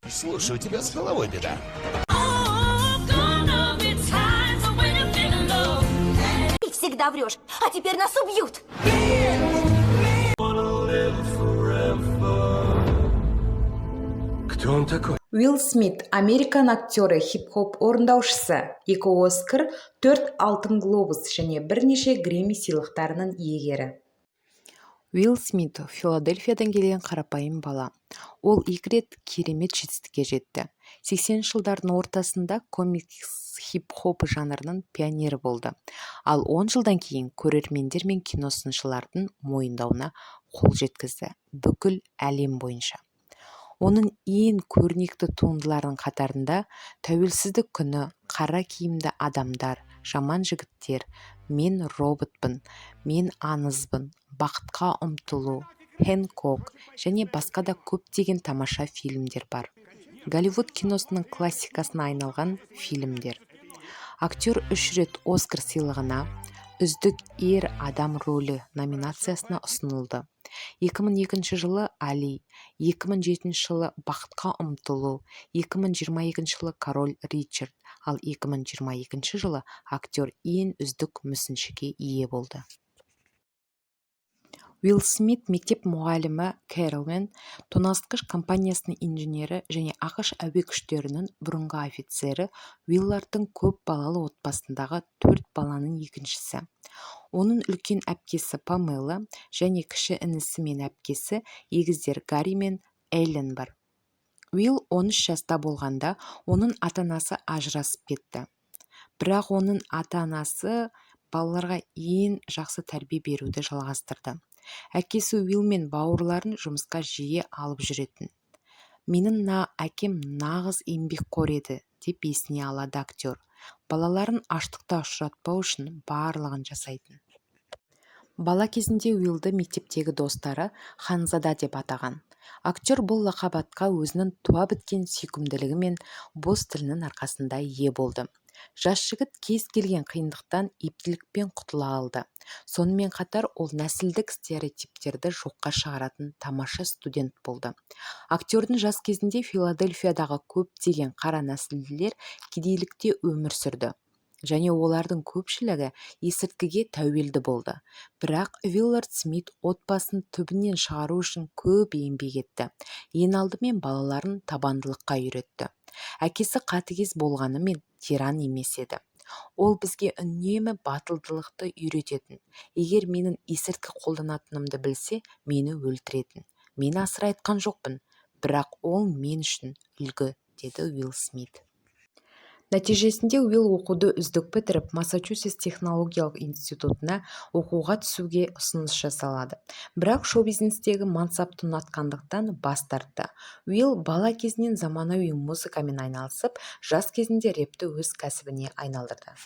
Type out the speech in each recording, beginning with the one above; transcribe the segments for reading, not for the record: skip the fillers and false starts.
Слушай, у тебя с головой беда. Gonna be times when you feel low. Ты всегда врешь, а теперь нас убьют. Кто он такой? Уилл Смит – американ актері, хип-хоп орындаушысы, екі «Оскар», төрт «Алтын глобус» және бірнеше «Грэмми» сыйлықтарының иегері. Уилл Смит – Филадельфиядан келген қарапайым бала. Ол екі рет керемет жетістікке жетті. 80 жылдардың ортасында комикс хип-хоп жанрының пионері болды. Ал 10 жылдан кейін көрермендер мен киносыншылардың мойындауына қол жеткізді бүкіл әлем бойынша. Оның ең көрнекті туындыларының қатарында «Тәуелсіздік күні», «Қара киімді адамдар», «Жаман жігіттер», «Мен роботпын», «Мен аңызбын», «Бақытқа ұмтылу», «Хэнкок» және басқа да көптеген тамаша фильмдер бар. Голливуд киносының классикасына айналған фильмдер. Актер үш рет «Оскар» сыйлығына «Үздік ер адам рөлі» номинациясына ұсынылды: 2002 жылы «Али», 2007 жылы «Бақытқа ұмтылу», 2022 жылы «Король Ричард». Ал 2022 жылы актер ең үздік мүсіншіге ие болды. Уилл Смит мектеп мұғалімі Кэрол тоңазытқыш компаниясының инженері және АҚШ әуе күштерінің бұрынғы офицері Уиллардтың көп балалы отбасындағы төрт баланың екіншісі. Оның үлкен әпкесі Памела және кіші інісі мен әпкесі, егіздер Гарри мен Эллен бар. Уилл 13 жаста болғанда, оның ата-анасы ажырасып кетті. Бірақ оның ата-анасы балаларға ең жақсы тәрбие беруді жалғастырды. Әкесі Уилл мен бауырларын жұмысқа жиі алып жүретін. «Менің әкем нағыз еңбекқор еді», – деп есіне алады актер. «Балаларын аштыққа ұшыратпау үшін барлығын жасайтын». Бала кезінде Уиллді мектептегі достары «Ханзада» деп атаған. Актер бұл лақап атқа өзінің туа біткен сүйкімділігі мен бос тілінің арқасында ие болды. Жас жігіт кез келген қиындықтан ептілікпен құтыла алды. Сонымен қатар ол нәсілдік стереотиптерді жоққа шығаратын тамаша студент болды. Актердің жас кезінде Филадельфиядағы көптеген қара нәсілділер кедейлікте өмір сүрді және олардың көпшілігі есірткіге тәуелді болды. Бірақ Уиллард Смит отбасын түбінен шығару үшін көп еңбек етті. Ең алдымен балаларын табандылыққа үйретті. Әкесі қатыгез болғанымен, тиран емес еді. Ол бізге үнемі батылдықты үйрететін. Егер менің есірткі қолданатынымды білсе, мені өлтіретін. Мен асыра айтқан жоқпын, бірақ ол мен үшін үлгі», – деді Уилл Смит. Нәтижесінде Уилл оқуды үздік бітіріп, Массачусетс технологиялық институтына оқуға түсуге ұсыныс жасалады. Бірақ шоу-бизнестегі мансапты ұнатқандықтан, бас тартты. Уилл бала кезінен заманауи музыкамен айналысып, жас кезінде рэпті өз кәсібіне айналдырды.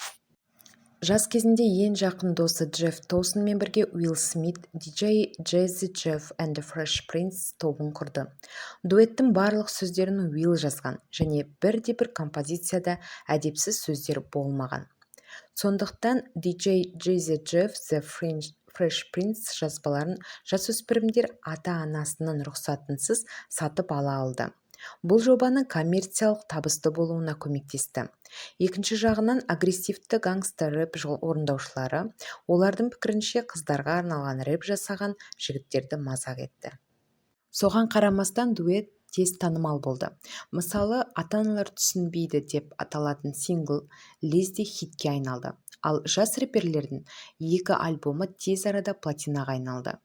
Жас кезінде ең жақын досы Джефф Тоусонмен бірге Уилл Смит DJ Jazzy Jeff and the Fresh Prince тобын құрды. Дуэттің барлық сөздерін Уилл жазған және бірде-бір композицияда әдепсіз сөздер болмаған. Сондықтан DJ Jazzy Jeff The Fresh Prince жазбаларын жасөспірімдер ата-анасының рұқсатынсыз сатып ала алды. Бұл жобаның коммерциялық табысты болуына көмектесті. Екінші жағынан, агрессивті гангста рэп орындаушылары, олардың пікірінше, қыздарға арналған рэп жасаған жігіттерді мазақ етті. Соған қарамастан дуэт тез танымал болды. Мысалы, «Ата-аналар түсінбейді» деп аталатын сингл лезде хитке айналды. Ал жас рэперлердің екі альбомы тез арада платинаға айналды.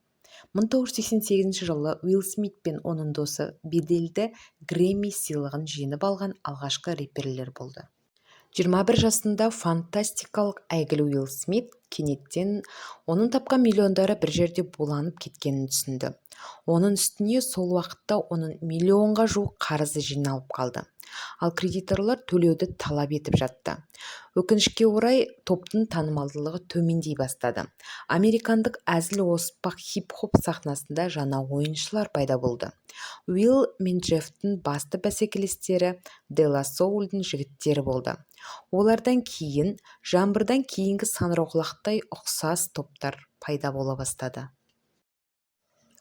1988 жылы Уилл Смит пен оның досы беделді «Грэмми» сыйлығын жеңіп алған алғашқы рэперлер болды. 21 жасында фантастикалық әйгілі Уилл Смит кенеттен оның тапқан миллиондары бір жерде буланып кеткенін түсінді. Оның үстіне сол уақытта оның миллионға жуық қарызы жиналып қалды. Ал кредиторлар төлеуді талап етіп жатты. Өкінішке орай, топтың танымалдылығы төмендей бастады. Американдық әзіл-оспақ хип-хоп сахнасында жаңа ойыншылар пайда болды. Уилл мен Джеффтің басты бәсекелестері Де Ла Соулдың жігіттері болды. Олардан кейін жаңбырдан кейінгі саңырауқұлақтай ұқсас топтар пайда бола бастады.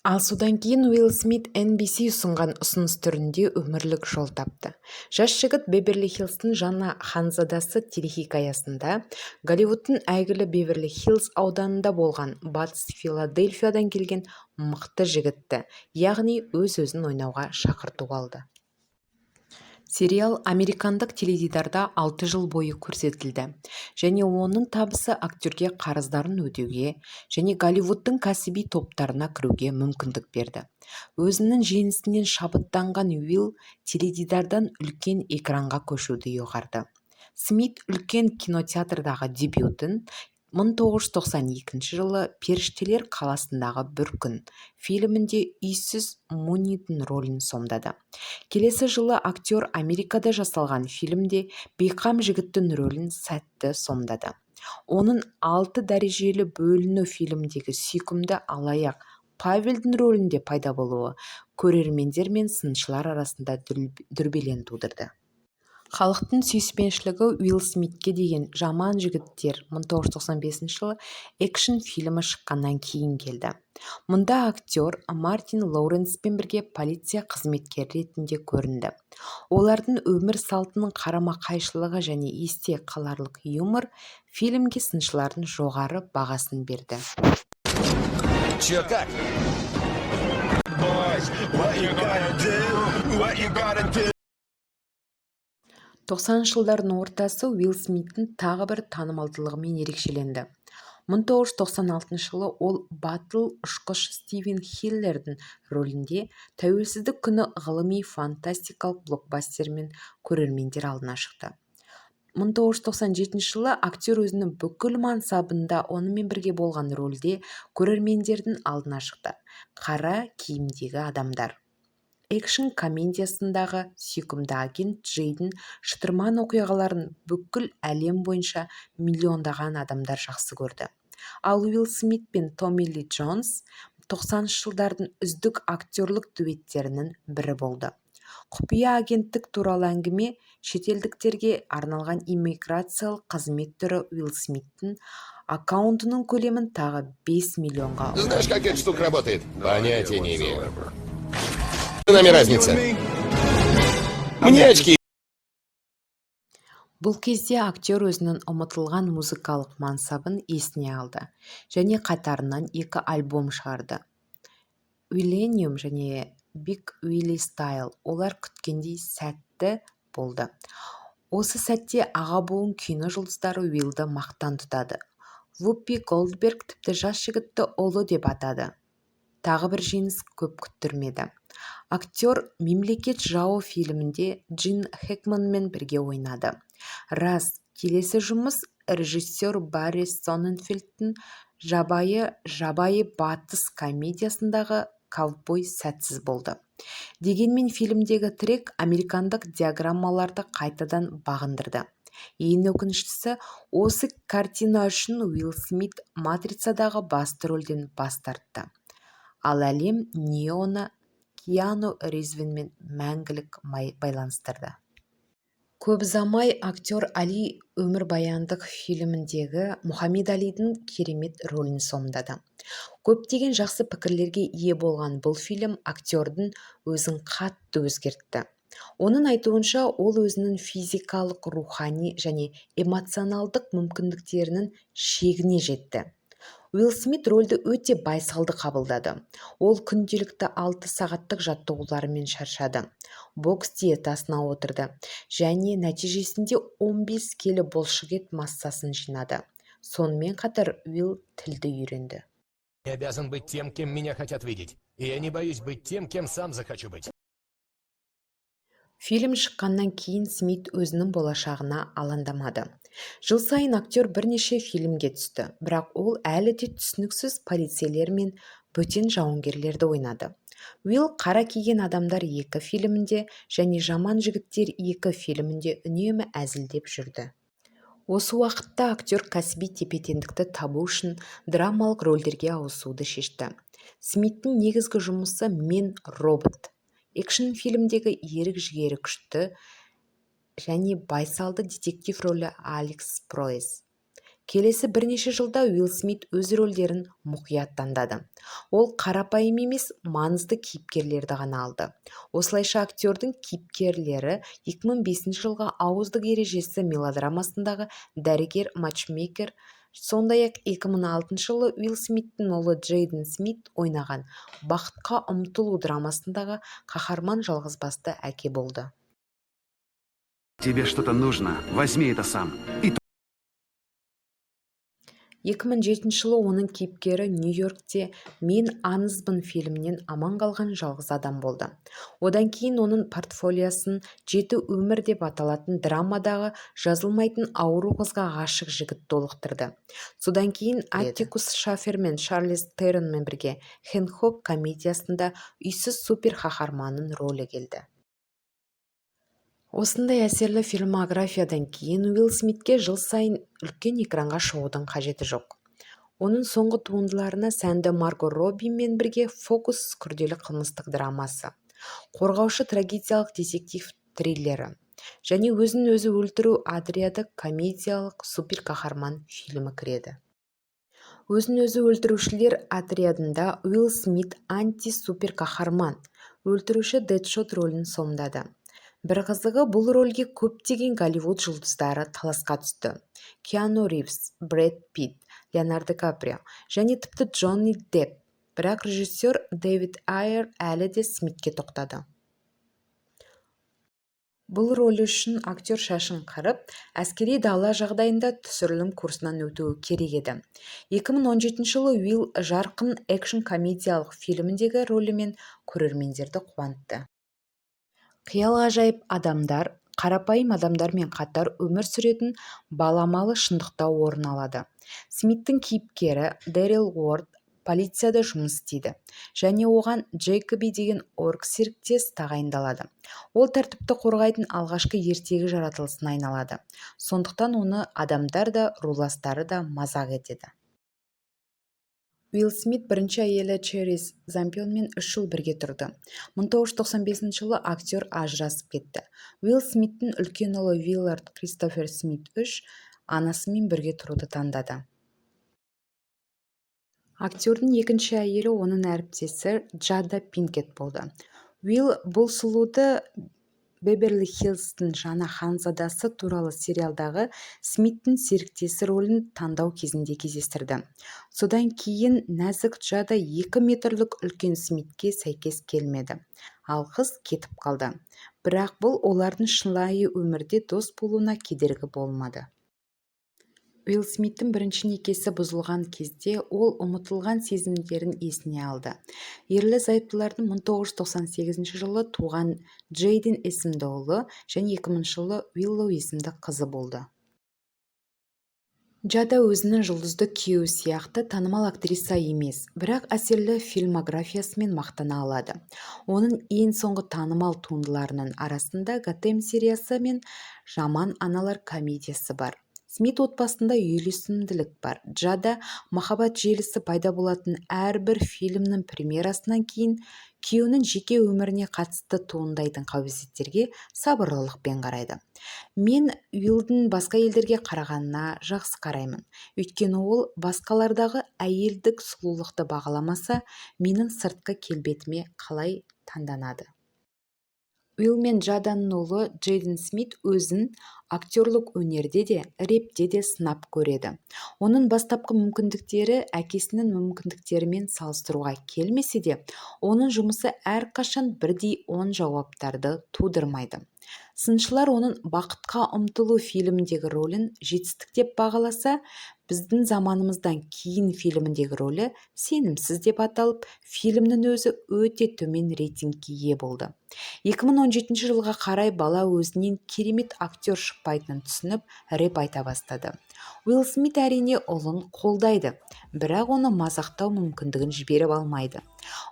Ал содан кейін Уилл Смит NBC ұсынған ұсыныс түрінде өмірлік жол тапты. Жас жігіт «Беверли-Хиллстің жаңа ханзадасы» телехикаясында Голливудтың әйгілі Беверли-Хиллз ауданында болған Батыс Филадельфиядан келген мықты жігітті, яғни өз-өзін ойнауға шақырту алды. Сериал американдық теледидарда 6 жыл бойы көрсетілді және оның табысы актерге қарыздарын өтеуге және Голливудтың кәсіби топтарына кіруге мүмкіндік берді. Өзінің жеңісінен шабыттанған Уилл теледидардан үлкен экранға көшуді ұйғарды. Смит үлкен кинотеатрдағы дебютін 1992 жылы «Періштелер қаласындағы бір күн» фильмінде үйсіз Мунидің рөлін сомдады. Келесі жылы актер Америкада жасалған фильмде бейқам жігіттің рөлін сәтті сомдады. Оның «Алты дәрежелі бөліну» фильміндегі сүйкімді алаяқ Павелдің рөлінде пайда болуы көрермендер мен сыншылар арасында дүрбелең тудырды. Халықтың сүйіспеншілігі Уилл Смитке деген «Жаман жігіттер» 1995 жылы экшн фильмі шыққаннан кейін келді. Мұнда актер Мартин Лоуренспен бірге полиция қызметкері ретінде көрінді. Олардың өмір салтының қарама-қайшылығы және есте қаларлық юмор фильмге сыншылардың жоғары бағасын берді. Чё как? Boys, what you gonna do? What you gonna do? 90-жылдардың ортасы Уилл Смиттің тағы бір танымалдылығымен ерекшеленді. 1996 жылы ол батыл ұшқыш Стивен Хиллердің рөлінде «Тәуелсіздік күні» ғылыми-фантастикалық блокбастерімен көрермендер алдына шықты. 1997 жылы актер өзінің бүкіл мансабында онымен бірге болған рөлде көрермендердің алдына шықты: «Қара киімдегі адамдар» экшн комедиясындағы сүйкімді агент Джейдің шытырман оқиғаларын бүкіл әлем бойынша миллиондаған адамдар жақсы көрді. Ал Уилл Смит пен Томми Ли Джонс 90 жылдардың үздік актерлік дуэттерінің бірі болды. Құпия агенттік туралы әңгіме, шетелдіктерге арналған иммиграциялық қызмет түрі Уилл Смиттің аккаунтының көлемін тағы 5 миллионға Знаешь, как эта штука работает? Понятия не имею. Нами разница. Мне очки. Бұл кезде актер өзінің ұмытылған музыкалық мансабын есіне алды және қатарынан екі альбом шығарды: «Willennium» және «Big Willie Style». Олар күткендей сәтті болды. Осы сәтте аға буын кино жұлдыздары Уиллді мақтан тұтады. Вупи Голдберг тіпті жас жігітті ұлы деп атады. Тағы бір жеңіс көп күттірмеді. Актер «Мемлекет жауы» фильмінде Джин Хекманмен бірге ойнады. Рас, келесі жұмыс, режиссер Барри Сонненфельдтің жабайы «Жабайы батыс» комедиясындағы ковбой сәтсіз болды. Дегенмен фильмдегі трек американдық диаграммаларды қайтадан бағындырды. Ең өкініштісі, осы картина үшін Уилл Смит «Матрицадағы» басты рөлден бас тартты. Ал әлем Неоны Киану Ривзмен мәңгілік байланыстырды. Көп ұзамай актер «Али» өмірбаяндық фильміндегі Мұхаммед Алидің керемет рөлін сомдады. Көптеген жақсы пікірлерге ие болған бұл фильм актердің өзін қатты өзгертті. Оның айтуынша, ол өзінің физикалық, рухани және эмоционалдық мүмкіндіктерінің шегіне жетті. Уилл Смит рөлді өте байсалды қабылдады. Ол күнделікті 6 сағаттық жаттығулармен шаршады, бокс диетасына отырды және нәтижесінде 15 келі бұлшықет массасын жинады. Сонымен қатар Уилл тілді үйренді. Я обязан быть тем, кем меня хотят видеть. И я не боюсь быть тем, кем сам захочу быть. Фильм шыққаннан кейін Смит өзінің болашағына алаңдамады. Жыл сайын актер бірнеше фильмге түсті, бірақ ол әлі де түсініксіз полицейлер мен бөтен жауынгерлерді ойнады. Уилл «Қара киген адамдар 2» фильмінде және «Жаман жігіттер 2» фильмінде үнемі әзілдеп жүрді. Осы уақытта актер кәсіби тепе-теңдікті табу үшін драмалық рөлдерге ауысуды шешті. Смиттің негізгі жұмысы «Мен, робот» экшн фильміндегі ерік-жігері күшті және байсалды детектив рөлі Алекс Пройс. Келесі бірнеше жылда Уилл Смит өз рөлдерін мұқият таңдады. Ол қарапайым емес, маңызды кейіпкерлерді ғана алды. Осылайша, актердің кейіпкерлері 2005 жылғы «Ауыздық ережесі» мелодрамасындағы дәрігер матчмейкер, сондай-ақ 2006 жылы Уилл Смиттің ұлы Джейден Смит ойнаған «Бақытқа ұмтылу» драмасындағы қаһарман жалғызбасты әке болды. Тебе что-то нужно, возьми это сам. И 2007 жылы оның кейіпкері Нью-Йоркте «Мен аңызбын» фильмінен аман қалған жалғыз адам болды. Одан кейін оның портфолиосын «Жеті өмір» деп аталатын драмадағы жазылмайтын ауру қызға ғашық жігіт толықтырды. Содан кейін Аттикус Шафер мен Шарлиз Теронмен бірге «Хэнкок» комедиясында үйсіз суперқаһарманның рөлі келді. Осындай әсерлі фильмографиядан кейін Уилл Смитке жыл сайын үлкен экранға шығудың қажеті жоқ. Оның соңғы туындыларына сәнді Марго Роббимен бірге «Фокус» күрделі қылмыстық драмасы, «Қорғаушы» трагедиялық детектив триллері және «Өзін-өзі өлтіру отряды» комедиялық суперқаһарман фильмі кіреді. «Өзін-өзі өлтірушілер отрядында» Уилл Смит анти-суперқаһарман, өлтіруші Дэдшот рөлін сомдады. Бір қызығы, бұл рөлге көптеген Голливуд жұлдыздары таласқа түсті: Киану Ривз, Брэд Питт, Леонардо Ди Каприо және тіпті Джонни Депп. Бірақ режиссер Дэвид Айер әлі де Смитке тоқтады. Бұл рөлі үшін актер шашын қырып, әскери дала жағдайында түсірілім курсынан өтуі керек еді. 2017 жылы Уилл «Жарқын» экшн комедиялық фильміндегі рөлімен көрермендерді қуантты. Қиял-ғажайып адамдар қарапайым адамдармен қатар өмір сүретін баламалы шындықта орын алады. Смиттің кейіпкері Дэрил Уорд полицияда жұмыс істейді және оған Джейкоби деген орк-серіктес тағайындалады. Ол тәртіпті қорғайтын алғашқы ертегі жаратылысына айналады, сондықтан оны адамдар да, руластары да мазақ етеді. Уилл Смит бірінші әйелі Черис Зампионмен 3 жыл бірге тұрды. 1995 жылы актер ажырасып кетті. Уилл Смиттің үлкен ұлы Виллард Кристофер Смит үш анасымен бірге тұруды таңдады. Актердің екінші әйелі оның әріптесі Джада Пинкет болды. Уилл бұл сұлуды «Беверли-Хиллздің жаңа ханзадасы» туралы сериалдағы Смиттің серіктесі рөлін таңдау кезінде кездестірді. Содан кейін нәзік Джада 2 метрлік үлкен Смитке сәйкес келмеді, ал қыз кетіп қалды. Бірақ бұл олардың шынайы өмірде дос болуына кедергі болмады. Уилл Смиттің бірінші некесі бұзылған кезде ол ұмытылған сезімдерін есіне алды. Ерлі-зайыптылардың 1998 жылы туған Джейден есімді ұлы және 2000 жылы Уиллоу есімді қызы болды. Джада өзінің жұлдызды күйеуі сияқты танымал актриса емес, бірақ әсерлі фильмографиясымен мақтана алады. Оның ең соңғы танымал туындыларының арасында «Готэм» сериясы мен «Жаман аналар» комедиясы бар. Смит отбасында үйлесімділік бар. Джада махаббат желісі пайда болатын әрбір фильмнің премьерасынан кейін күйеуінің жеке өміріне қатысты туындайтын қауесеттерге сабырлылықпен қарайды. «Мен Уиллдің басқа әйелдерге қарағанына жақсы қараймын, өйткені ол басқалардағы әйелдік сұлулықты бағаламаса, менің сыртқы келбетіме қалай таңданады?» Уилл мен Джаданың ұлы Джейден Смит өзін актерлік өнерде де, рэпте де сынап көреді. Оның бастапқы мүмкіндіктері әкесінің мүмкіндіктерімен салыстыруға келмесе де, оның жұмысы әрқашан бірдей оң жауаптарды тудырмайды. Сыншылар оның «Бақытқа ұмтылу» фильміндегі рөлін жетістік деп бағаласа, «Біздің заманымыздан кейін» фильміндегі рөлі сенімсіз деп аталып, фильмнің өзі өте төмен рейтингке ие болды. 2017 жылға қарай бала өзінен керемет актер шықпайтынын түсініп, рэп айта бастады. Уилл Смит, әрине, ұлын қолдайды, бірақ оны мазақтау мүмкіндігін жіберіп алмайды.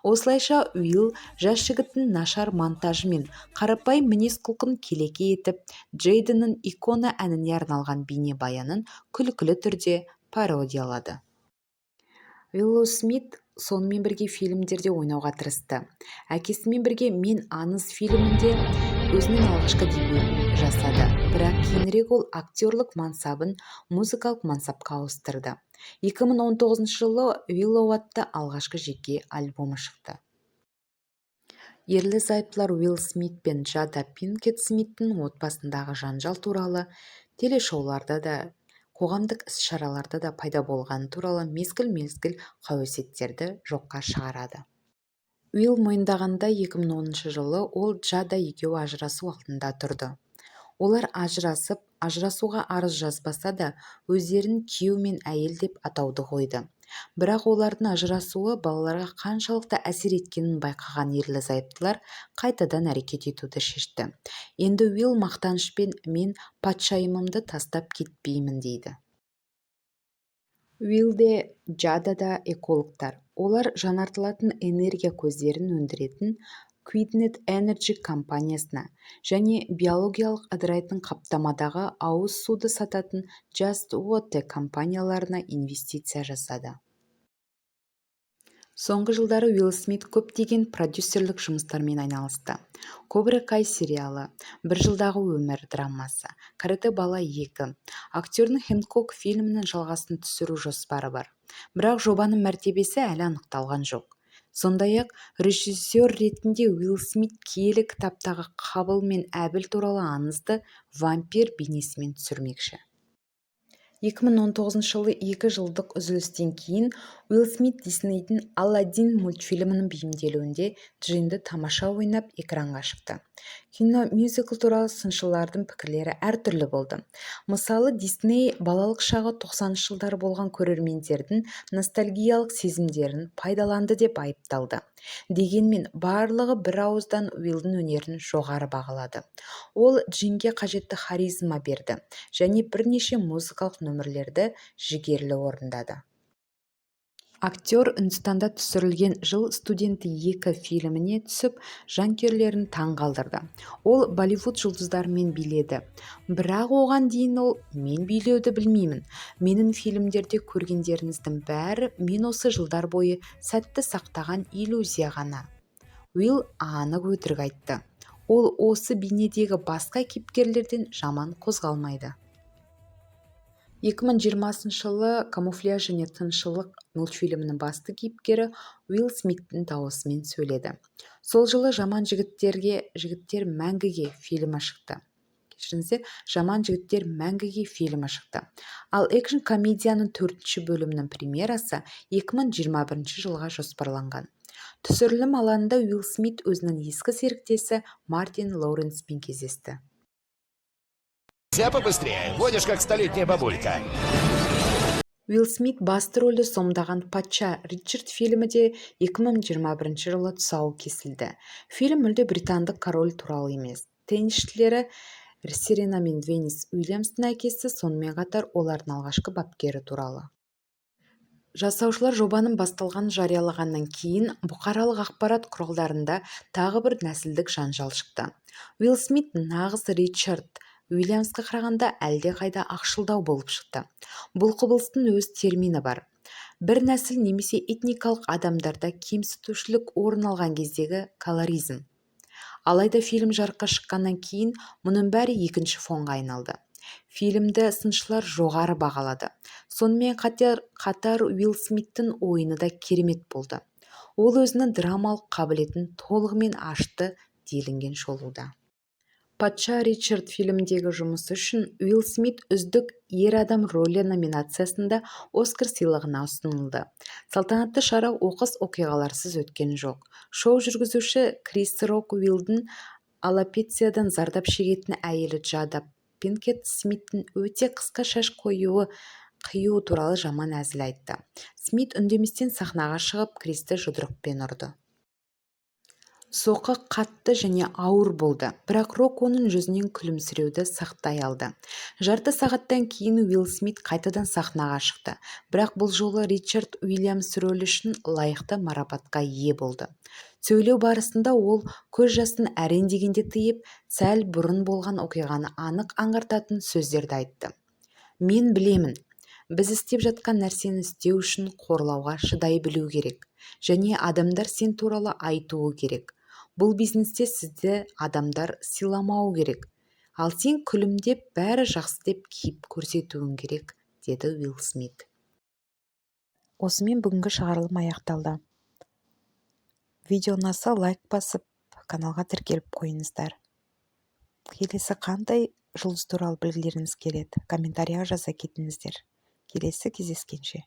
Осылайша, Уилл жас жігіттің нашар монтажы мен қарапайым мінез-құлқын келеке етіп, Джейденнің «Икона» әніне арналған бейнебаянын күлкілі түрде пародиялады. Уиллоу Смит сонымен бірге фильмдерде ойнауға тырысты. Әкесімен бірге «Мен аңыз» фильмінде Өзінің алғашқы дебютін жасады, бірақ кейінірек ол актерлік мансабын музыкалық мансапқа ауыстырды. 2019 жылы «Уиллоу» атты алғашқы жеке альбомы шықты. Ерлі-зайыптылар Уилл Смит пен Джада Пинкетт Смиттің отбасындағы жанжал туралы телешоуларда да, қоғамдық іс-шараларда да пайда болғаны туралы мезгіл-мезгіл қауесеттерді жоққа шығарады. Уилл мойындағандай, 2010 жылы ол Джада екеуі ажырасу алдында тұрды. Олар ажырасып, ажырасуға арыз жазбаса да, өздерін күйеу мен әйел деп атауды қойды. Бірақ олардың ажырасуы балаларға қаншалықты әсер еткенін байқаған ерлі-зайыптылар қайтадан әрекет етуді шешті. Енді Уилл мақтанышпен: «Мен патшайымымды тастап кетпеймін», – дейді. Уилл де, Джада да экологтар. Олар жанартылатын энергия көздерін өндіретін Quidnet Energy компаниясына және биологиялық ыдырайтын қаптамадағы ауыз суды сататын Just Water компанияларына инвестиция жасады. Соңғы жылдары Уилл Смит көптеген продюсерлік жұмыстармен айналысты: «Кобра Кай» сериалы, «Бір жылдағы өмір» драмасы, «Каратэ бала 2». Актердің «Хэнкок» фильмінің жалғасын түсіру жоспары бар, бірақ жобаның мәртебесі әлі анықталған жоқ. Сондай-ақ режиссер ретінде Уилл Смит киелі кітаптағы Қабыл мен Әбіл туралы аңызды вампир бейнесімен түсірмекші. 2019 жылы 2 жылдық үзілістен кейін Уилл Смит Диснейдің «Аладдин» мультфильмінің бейімделуінде Джинді тамаша ойнап, экранға шықты. Киномюзикл туралы сыншылардың пікірлері әртүрлі болды. Мысалы, Дисней балалық шағы 90 жылдары болған көрермендердің ностальгиялық сезімдерін пайдаланды деп айыпталды. Дегенмен барлығы бір ауыздан Уиллдің өнерін жоғары бағалады. Ол Джинге қажетті харизма берді және бірнеше музыкалық нөмірлерді жігерлі орындады. Актер Үндістанда түсірілген «Жыл студенті 2» фильміне түсіп, жанкүйерлерін таң қалдырды. Ол Болливуд жұлдыздарымен биледі, бірақ оған дейін ол: «Мен билеуді білмеймін. Менің фильмдерде көргендеріңіздің бәрі мен осы жылдар бойы сәтті сақтаған иллюзия ғана». Уилл анық өтірік айтты. Ол осы бейнедегі басқа кейіпкерлерден жаман қозғалмайды. 2020 жылы «Камуфляж және тыншылық» мультфильмінің басты кейіпкері Уилл Смиттің дауысымен сөйледі. Сол жылы «Жаман жігіттер мәңгіге» фильмі шықты, кешіріңіздер, «Жаман жігіттер мәңгіге» фильмі шықты. Ал экшн комедияның төртінші бөлімінің премьерасы 2021 жылға жоспарланған. Түсірілім алаңында Уилл Смит өзінің ескі серіктесі Мартин Лоуренспен кездесті. Побыстрее. Водишь, как столетняя бабулька. Уилл Смит басты рөлді сомдаған «Патша Ричард» фильмі де 2021 жылы тұсауы кесілді. Фильм мүлде британдық король туралы емес, теннисшілері Серена мен Венус Уильямстың әкесі, сонымен қатар олардың алғашқы бапкері туралы. Жасаушылар жобаның басталғанын жариялағаннан кейін бұқаралық ақпарат құралдарында тағы бір нәсілдік жанжал шықты. Уилл Смит нағыз Ричард Уильямсқа қарағанда әлдеқайда ақшылдау болып шықты. Бұл құбылыстың өз термині бар: бір нәсіл немесе этникалық адамдарда кемсітушілік орын алған кездегі колоризм. Алайда фильм жарыққа шыққаннан кейін мұның бәрі екінші фонға айналды. Фильмді сыншылар жоғары бағалады. Сонымен қатар Уилл Смиттің ойыны да керемет болды. Ол өзінің драмалық қабілетін толығымен ашты, делінген шолуда. «Патша Ричард» фильміндегі жұмысы үшін Уилл Смит «Үздік ер адам рөлі» номинациясында Оскар сыйлығына ұсынылды. Салтанатты шара оқыс оқиғаларсыз өткен жоқ. Шоу жүргізуші Крис Рок Уиллдің алопециядан зардап шегетін әйелі Джада Пинкетт Смиттің өте қысқа шаш қоюы қиюы туралы жаман әзіл айтты. Смит үндеместен сахнаға шығып, Кристі жұдырықпен ұрды. Соққы қатты және ауыр болды, бірақ Рок оның жүзінен күлімсіреуді сақтай алды. Жарты сағаттан кейін Уилл Смит қайтадан сахнаға шықты, бірақ бұл жолы Ричард Уильямс рөлі үшін лайықты марапатқа ие болды. Сөйлеу барысында ол көз жасын әрең дегенде тыйып, сәл бұрын болған оқиғаны анық аңғартатын сөздерді айтты: «Мен білемін, біз істеп жатқан нәрсені істеу үшін қорлауға шыдай білу керек және адамдар сен туралы айтуы керек. Бұл бизнесте сізді адамдар сыйламауы керек, ал сен күлімдеп, бәрі жақсы деп кейіп көрсетуің керек, деді Уилл Смит. Осымен бүгінгі шығарылым аяқталды. Видео ұнаса, лайк басып, каналға тіркеліп қойыңыздар. Келесі қандай жұлдыз туралы білгілеріңіз келеді, комментарийға жаза кетіңіздер. Келесі кездескенше!